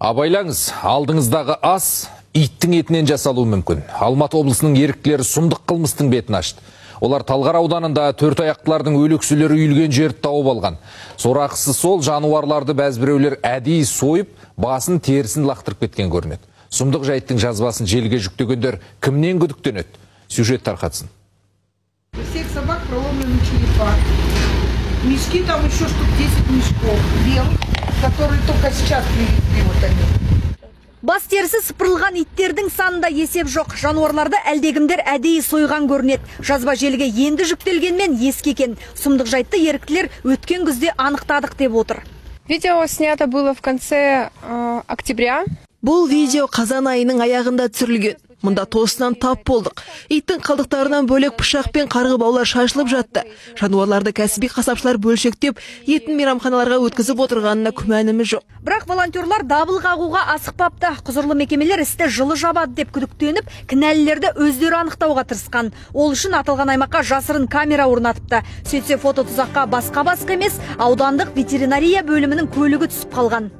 Абайлаңыз, алдыңыздағы ас иттің етінен жасалуы мүмкін. Алматы облысының еріктілері сұмдық қылмыстың бетін ашты. Олар Талғар ауданында төрт аяқтылардың өлекселері үйілген жерді тауып алған. Сорақысы сол, жануарларды бәзбіреулер әдейі сойып, басын терісін лақтырып кеткен көрінеді. Сұмдық жайттың жазбасын желіге жүктегендер кімнен күдіктенеді? Сюжет тарқатсын. У всех собак проломлены черепа. Мешки там еще штук 10 мешков белых, которые только сейчас привезли, вот они. Бас терісі сыпырылған иттердің санында есеп жоқ. Жануарларды әлдекімдер әдейі сойған көрінеді. Жазба желіге енді жүктелгенмен ескі екен. Сұмдық жайтты еріктілер өткен күзде анықтадық деп отыр. Видео снято было в конце октября. Бұл видео қазан айының аяғында түсірілген. Мұнда тосыннан тап болдық. Иттің қалдықтарынан бөлек пышақ пен қарғы баулар шашылып жатты. Жануарларды кәсіби қасапшылар бөлшектеп, етін мейрамханаларға өткізіп отырғанына күмәніміз жоқ. Бірақ волонтерлар дабыл қағуға асықпапты. Құзырлы мекемелер істі жылы жабады деп күдіктеніп, кінәлілерді өздері анықтауға тырысқан. Ол үшін аталған аймаққа жасырын камера орнатыпты. Сөйтсе, фото тұзаққа басқа емес, аудандық ветеринария бөлімінің көлігі түсіп қалған.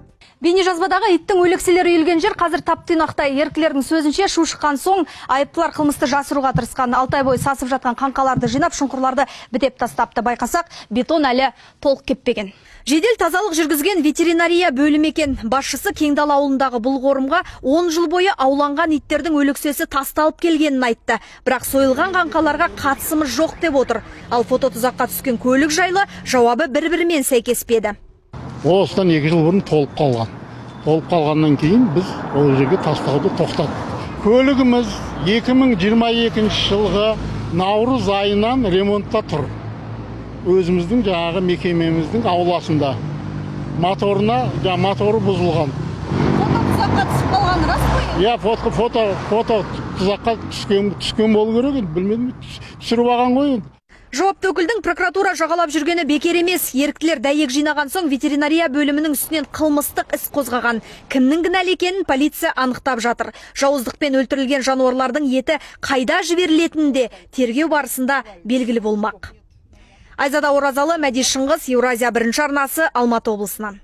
Бейнежазбадағы иттің өлекселері үйілген жер қазір тап-тұйнақтай. Еріктілердің сөзінше, шу шыққан соң айыптылар қылмысты жасыруға тырысқан. 6 ай бойы сасып жатқан қаңқаларды жинап, шұңқырларды бітеп тастапты. Байқасақ, бетон әлі толық кеппеген. Жедел тазалық жүргізген ветеринария бөлімі екен. Басшысы Кеңдала ауылындағы бұл қорымға 10 жыл бойы ауланған иттердің өлексесі тасталып келгенін айтты. Бірақ сойылған қаңқаларға қатысымыз жоқ деп отыр. Ал фото тұзаққа түскен көлік жайлы жауабы бір-бірімен сәйкеспеді. Осыдан 2 жыл бұрын толып қалған. Толып қалғаннан кейін біз ол жерге тастауды тоқтаттық. Көлігіміз 2022 жылғы наурыз айынан ремонтта тұр. Өзіміздің жаңағы мекемеміздің ауласында. Моторы бұзылған. Фото тұзаққа түсіп қалған рас қой? Иә, фото тұзаққа түскен болу керек енді, білмедім, түсіріп алған ғой енді. Жауапты өкілдің прокуратура жағалап жүргені бекер емес. Еріктілер дәйек жинаған соң ветеринария бөлімінің үстінен қылмыстық іс қозғаған. Кімнің кінәлі екенін полиция анықтап жатыр. Жауыздықпен өлтірілген жануарлардың еті қайда жіберілетіні де тергеу барысында белгілі болмақ. Айзада Оразалы, Мәди Шыңғыс, Еуразия бірінші арнасы, Алматы облысынан.